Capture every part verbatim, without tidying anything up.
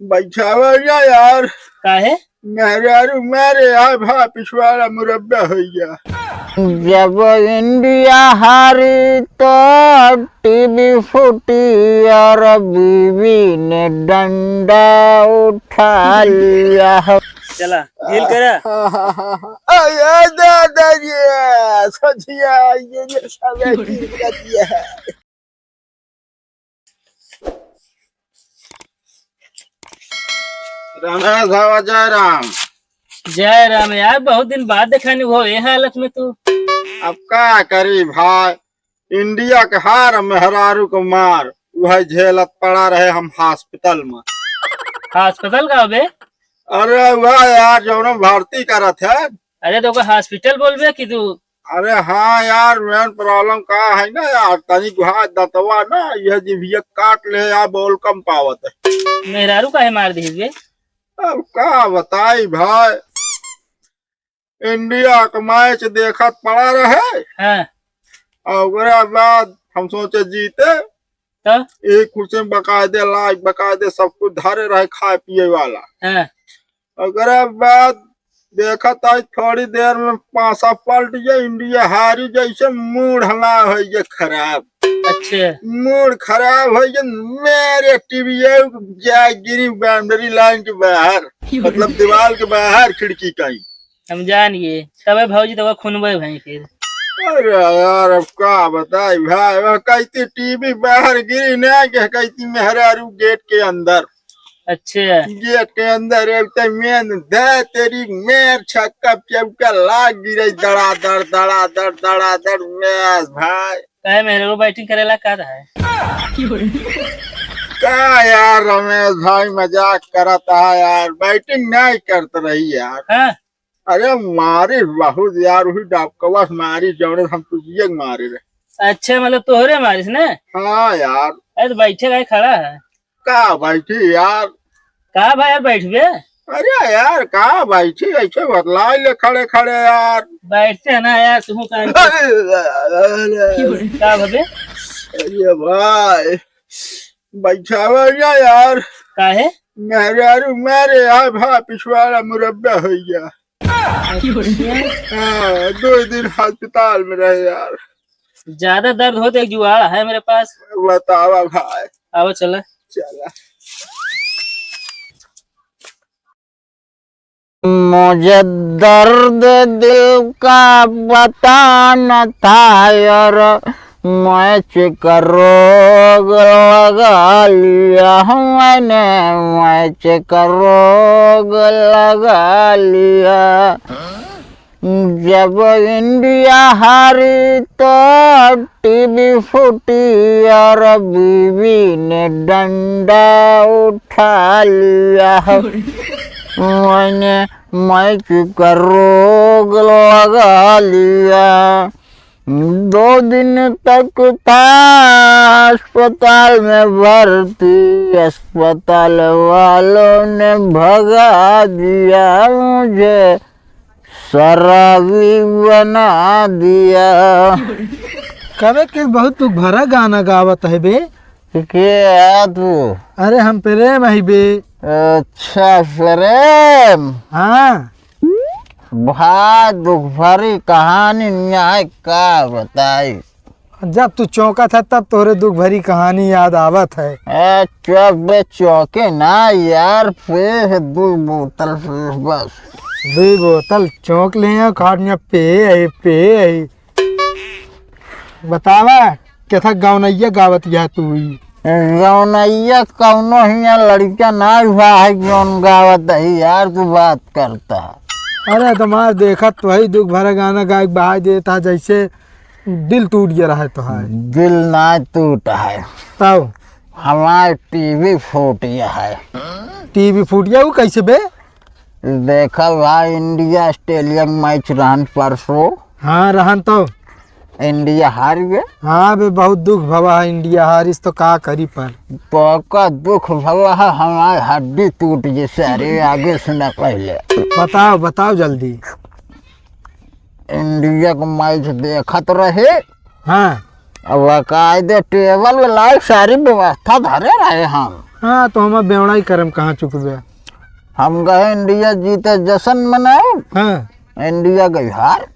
बैठावा जा यार। काहे? मेहरारू मारे आ भा पिछवाड़ा मुरब्बा होइ गया। जब इंडिया हारी तो टीवी फूटी और बीवी ने डंडा उठा लिया। चला, ढील करा। अरे दादा जी, सचिया, ये, ये सब ढील कर दिया है। रमेश बाबा, जय राम। जय राम यार, बहुत दिन बाद देखानी हो, ये हालत में तू। अब का करी भाई, इंडिया के हार, मेहरारू को मार, वह झेलत पड़ा रहे हम हॉस्पिटल में। हॉस्पिटल का बे? अरे वह यार, जौन भर्ती करत है। अरे तो ओकर हॉस्पिटल बोलबे कि तू? अरे हाँ यार, मेन प्रॉब्लम का है ना यार, तनी गुहा दतवा ना, यह जिभिया काट ले यार, बोल कम पावत है। मेहरारू काहे मार दिहिस बे? अब का बताई भाई, इंडिया का मैच देखत पड़ा रहे। हाँ। और ओकरे बाद हम सोचे जीते, तो? एक कुर्सी में बकायदे लाइट, बकायदे सब कुछ धरे रहे खाए पिए वाला। हाँ। ओकरे बाद देखत आई थोड़ी देर में पासा पलट गया, इंडिया हारी, जैसे मूड हमार हो गया खराब। अच्छा। मूड खराब हो गया, मेरे टीवी जाए गिरी बाउंड्री लाइन के बाहर, मतलब दीवार के बाहर खिड़की कहीं। हम जान गए, तबे भौजी तबे खूनबे भाई फिर। अरे यार, अब का बताई भाई, वह कहती टीवी बाहर गिरी ना, के कहती मेहरारू गेट के अंदर। अच्छा। गेट के अंदर एक तो मेन दे तेरी मेर छक्का चौका लाग गिरे, दड़ा दड़, दड़ा दड़, दड़ा दड़, मैच भाई। काहे मेहरारू बैटिंग करेला का रहा है? का यार रमेश भाई मजाक करत है यार, बैटिंग नहीं करत रही यार। हाँ। अरे मारिस बहुत यार, वही डबकवा से मारिस जौने हम तुझिए के मारे रहे। अच्छा, मतलब तोहरे मारिस ना? हाँ यार। अरे तो बैठे काहे खड़ा है? का बैठी यार? का भाई यार बैठबे? अरे यार का बैठी, ऐसे बतलाई ले खड़े खड़े यार। बैठते हैं ना यार, तू का अरे, अरे, का भबे? अरे भाई, बैठावा जा यार। काहे? मेहरारू मारे आ भा पिछवाड़ा मुरब्बा होइ गया। हाँ, दो दिन अस्पताल में रहे यार। ज्यादा दर्द हो तो एक जुगाड़ है मेरे पास। बतावा भाई। आओ चला। चला। मुझे दर्द दिल का पता न था यार, मैच का रोग लगा लिया मैंने, मैच का रोग लगा लिया। जब इंडिया हारी तो टीवी फूटी और बीवी ने डंडा उठा लिया। मैंने मैच का रोग लगा लिया। दो दिन तक था अस्पताल में भर्ती, अस्पताल वालों ने भगा दिया मुझे, शराबी बना दिया। कबे के बहुत दुख भरा गाना गावत है बे। के है तू? अरे हम प्रेम है बे। अच्छा प्रेम। हाँ। भाई दुख भरी कहानी न्याय का बताई। जब तू चौंकत है तब तोहरे दुख भरी कहानी याद आवत है। ए, चुप बे, चौंके ना यार, पिए है दो बोतल पिए बस। दो बोतल चौंक ले हैं, खाट में पिए है, पिए है। बतावा, केथा गौनैया गावत या तू ई? गौनैया कौनो हियाँ लड़का ना हुआ है, जौन गावत है यार, तू बात करता। अरे तुम्हार देखत तो है दुख भरा गाना गाय के बहाय देता, जैसे दिल टूट गया रहा है तोहार। दिल ना टूटा है। तब? हमार टीवी फूट गया है। टीवी फूट गया, वो कैसे बे? देखा भाई, इंडिया ऑस्ट्रेलिया मैच रहन परसों। हाँ, रहन तो। इंडिया हार गए। हाँ बे, बहुत दुख भवा है, इंडिया हारिस तो का करी पर। तो का दुख भवा है, हमार हड्डी टूट गई सारे, आगे सुना पहले। बताओ, बताओ जल्दी। इंडिया का मैच देखत रहे। हाँ। अब कायदे टेबल में लाइट सारी व्यवस्था धरे रहे हम। हाँ, तो हम बेवड़ाई करम कहाँ चुकबे। हम कहे इंडिया जीते जश्न मनाए। हाँ। इंडिया गई हार।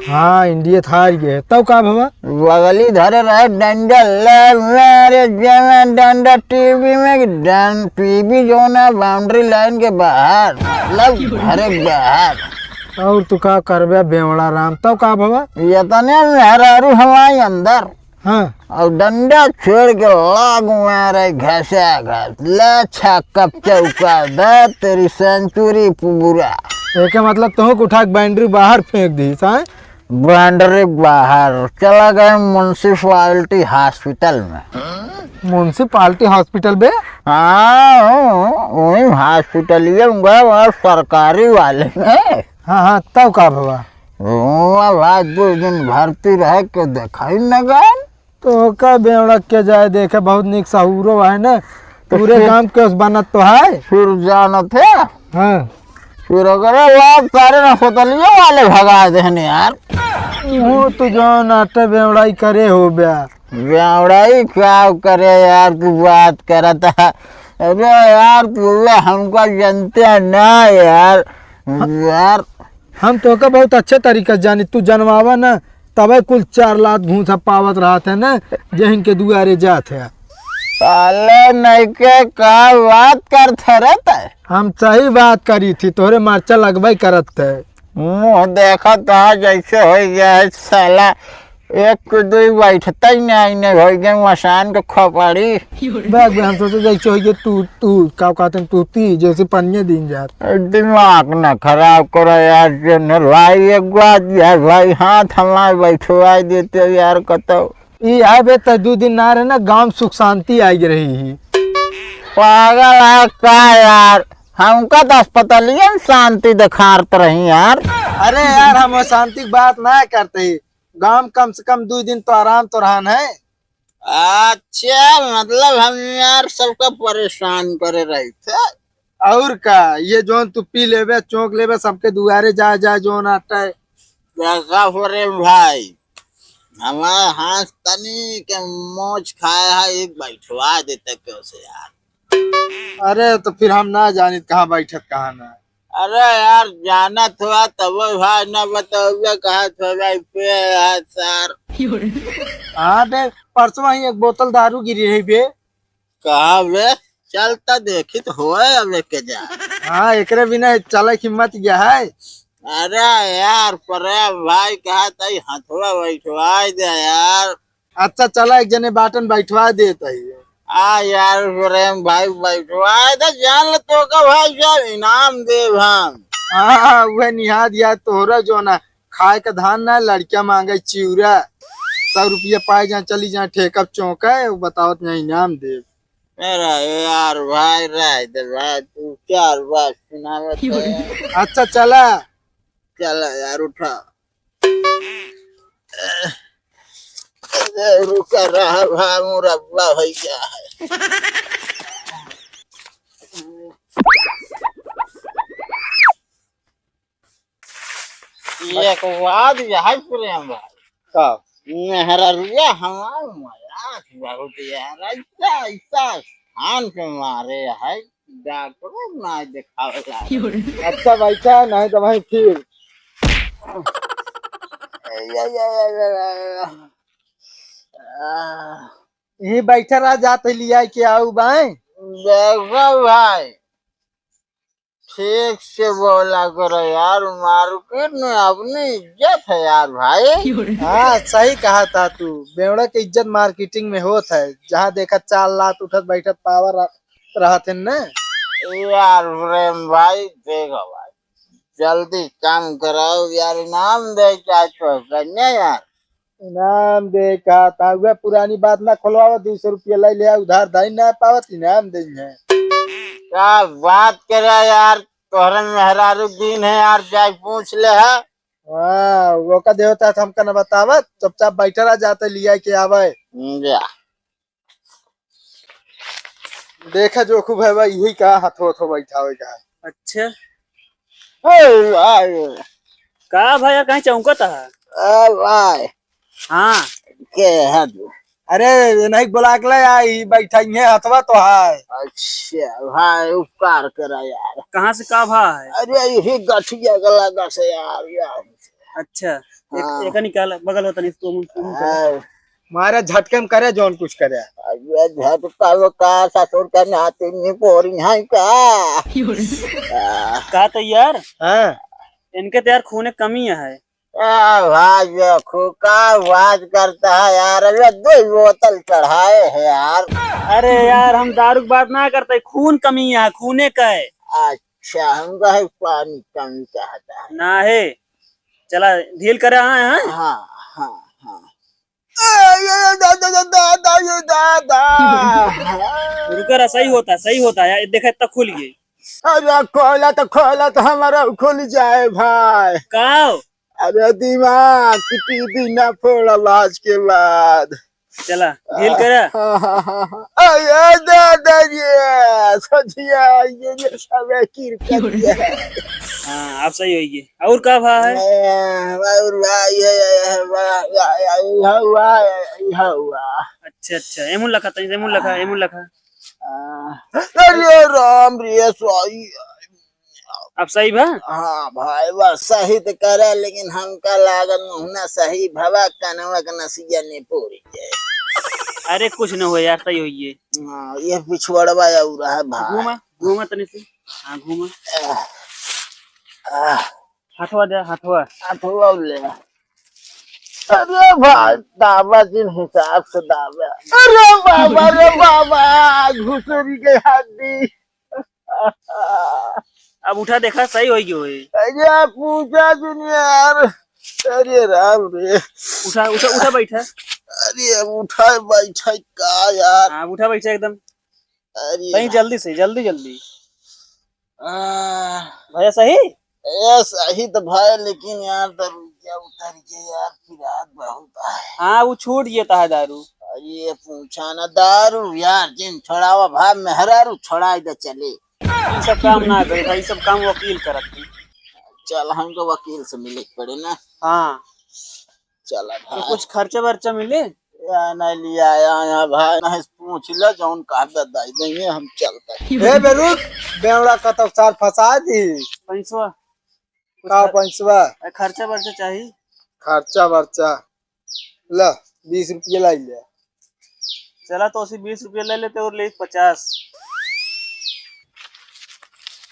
हाँ, इंडिया त हार गए। तब का भवा? बगली धरे रहे डंडा, ले मेरे जवान डंडा टीवी में, डं-, टीवी जो ना बाउंड्री लाइन के बाहर, मतलब घर के बाहर। और तू का करबे बेवड़ा राम, तब का भवा? ये तने मेहरारू हमारे अंदर। हाँ। और डंडा छेड़ के लाग मारे घसा घस, ले छक्का चौका, दे तेरी सेंचुरी पूरा। एके मतलब तोहू के उठा के बाउंड्री बाहर फेंक दी, साए? बाउंड्री बाहर चला गए म्युनिसिपालिटी हॉस्पिटल में। म्युनिसिपालिटी हॉस्पिटल बे? हाँ, वही हॉस्पिटलिया में गए, वहाँ सरकारी वाले में। हाँ, हाँ, तब का भवा? हुआँ भाई दो दिन भर्ती रहे के देखाई न गए। तो का बेवड़ा के जाए देखे, बहुत निक सहूरो है ना, पूरे फिर गांव के उस बनत तो है। फिर जानत है? हाँ। फिर ओकरे बाद सारे अस्पतालियों वाले भगा देहने यार। वो तो जौन आटे बेवड़ाई करे हो बे। बेवड़ाई का करे यार, तू बात करत है। अरे यार, तू हमको जानते हैं ना यार। यार, हम तोहका बहुत अच्छे तरीका से जानी, तू जनवावा ना, तबे कुल चार लात भूसा पावत रहत है ना, जहिन के दुआरे जात है। साले नइके का बात करत है रे तै? हम सही बात करी थी, तोहरे मरचा लगबे करत है। मुँह देखत है जैसे हो गया है साला, एक दुई बैठता ही नहीं, नहीं हो गए मसान के खोपड़ी। बैग में हम सोचे जैसे हो गए तू, तू का कहते हैं, तूती जैसे पनिया दिन जात। दिमाग ना खराब करो यार जनरल भाई, एक बात यार भाई, हाथ हमारे बैठवाई देते यार कतौ। ई आबे त दू दिन ना रहे ना, गांव में सुख शांति आई रही ही। पागल है का यार, हमका तो अस्पतालियन शांति देखारत रही यार। अरे यार, हम अशांति की बात ना करते ही, गांव में कम से कम दू दिन तो आराम तो रहन है। अच्छा, मतलब हम यार सबका परेशान करे रही थे। और का, ये जौन तू पी लेबे, चौंक लेबे, सबके दुआरे जा, जा, जौन आटा है। देखा हो रे भाई, हमारे हाथ तनी के मोच खाए है, एक बैठवा देते क्यों से यार। अरे, तो फिर हम ना जानित कहाँ बैठत, कहाँ ना। अरे यार, जानत हुआ तब भाई ना बताओगे, कहा था भाई पे यार सर। हाँ बे, परसों वहीं एक बोतल दारू गिरी रही बे। कहा बे, चल त देखी तो होए अब लेके जा। हाँ, एकरे बिना चले की हिम्मत गया है। अरे यार, प्रेम भाई कहा तई हथवा बैठवाई दे यार। अच्छा चला, एक जने बाटन बैठवा देत ही। आ यार प्रेम भाई बैठवा दे, जान ले तो का भाई साहब इनाम देब हम। हाँ, वह निहाद यार तोहरा जो ना खाए का धान ना, लड़किया मांगे चिउरा। सौ रुपया पाए जा, चली जा ठेका चौंका, बतावत यहाँ इनाम देब। अरे यार भाई, रह दे भाई, तू चार बात सुनावत है। अच्छा चला। चला यार, उठा। अरे रुका रहा भाई, मुरब्बा भैया है। एक बात यही प्रेम भाई। का? मेहररुआ हमार मजाक बहुत यार, ऐसा, ऐसा स्थान पे मारे है, डॉक्टरों ना दिखावे ला। अच्छा बैठा, नहीं तो वहीं फिर। या, या, या, या, या, या। आ। यहीं बैठा रहा, जाते लिया के आऊ बाएं। देखो भाई, ठीक से बोला करो यार, मार्केट में अपनी इज्जत है यार भाई। हाँ, सही कहा था तू, बेवड़ा के इज्जत मार्केटिंग में होत है, जहाँ देखा चार लात उठत बैठत पावर रह-, रहत है न। यार प्रेम भाई, देखो भाई, जल्दी काम कराओ यार, इनाम दे क्या छोड़ करने यार। इनाम दे का था, वह पुरानी बात ना खोलवावा, दो सौ रुपया ले ले, उधार दाई ना पावत, इनाम दे है। क्या बात करे यार, तोहरे मेहरारू दिन है यार, जाके पूछ ले है। हाँ, वो का देवता था हमका न बतावत, चुपचाप बैठा रह, जाते लिया के आवे। जा। देखा जोखू भाई, भाई यही का हाथो हाथो बैठावे का है। अच्छा। ए भाई। का भाई, कहीं चौंकत है? ए भाई। हाँ। के है तू? अरे, ये नहीं बुला के ले आई, बैठा ही है, हथवा तो है। अच्छा भाई, उपकार करा यार। कहाँ से का भा है? अरे, यही गठिया गला का से यार, यार। अच्छा, एक, हाँ। एक निकाल, बगल होता नहीं, तुम, तुम हाँ। मारे झटके में करे, जौन कुछ करे। अरे, झटका वो का ससुर का नाती नहीं बोरी है का? का तो यार? हाँ। इनके तो यार खूने कमी है। आ, वाह, देखो, का आवाज करता है यार, अरे दो बोतल चढ़ाए है यार। अरे यार, हम दारू की बात ना करते, खून कमी है, खूने का है। अच्छा, हम कहे पानी कमी चाहता है। ना है, चला ढील करे आए हैं। हाँ, हाँ, हाँ। ए, ये, ये, दा, दा, दा, दा, दा, ये, दा, दा। रुको रा, सही होता, सही होता यार, देखा इतना खुल गए। अरे खोला तो, खोला तो हमारा खुल जाए भाई। का? अरे दिमाग की टीवी ना फोड़ब आज के बाद। चला, ढील करा। हाँ, हाँ, हाँ, हाँ। अरे दादा रे, सजिया, ये, ये सब है किरकट के। हाँ, अब सही होइए। और का भा है? हाँ, और भा, ये, ये, ये, भा, या, या, ये हुआ, ये हुआ। अच्छा, अच्छा, एमुन लखा, तनी से एमुन लखा, एमुन लखा। आ, अरे राम रे, सही। अब सही भा? हाँ भाई, बस सही तो करे, लेकिन हमका लागत मुहना सही भवा, कनवा के नसिया ने पूरी जाए। अरे कुछ न हो यार, सही होइए। हाँ, ये पिछवड़वा और है भाई। घूमा, घूमा तनी से। हाँ, घूमा। आह, आह। हथवा दे, हथवा। हथवा ले। अरे भाई, दाबा जिन हिसाब से दाबा। अरे बाबा रे बाबा, घुसरी के हड्डी। अब उठा देखा, सही होई कि होई। अरे पूछा जिन यार। अरे राम रे। उठा, उठा, उठा बैठा। अरे अब उठा बैठा का यार? हाँ, उठा बैठा एकदम। अरे कहीं राम। जल्दी से, जल्दी, जल्दी। आह। भैया सही? ए, सही तो भाई, लेकिन यार दरुइया उतर के यार पिरात बहुत है। हाँ, वो छूट गया था दारू। अरे पूछा ना दारू यार, जिन छोड़ावा भाई मेहरारू छोड़ाई दे चले। ये सब काम ना करे भाई, सब काम वकील करत हैं। चल हमको वकील से मिले के पड़े ना। हाँ। चला तो भाई। कुछ खर्चा वर्चा मिले? या नहीं लिया आया, आया भाई, नहीं पूछ ले, जौन कहा दे दे देंगे, हम चलते हैं। ए बेरुक, बेवड़ा का तो चार फंसा दी। पैसवा? का पैसवा? ए, खर्चा वर्चा चाही? खर्चा वर्चा। ला, बीस रुपया लाई ले। चला तो उसी बीस रुपया ले लेते और ले पचास।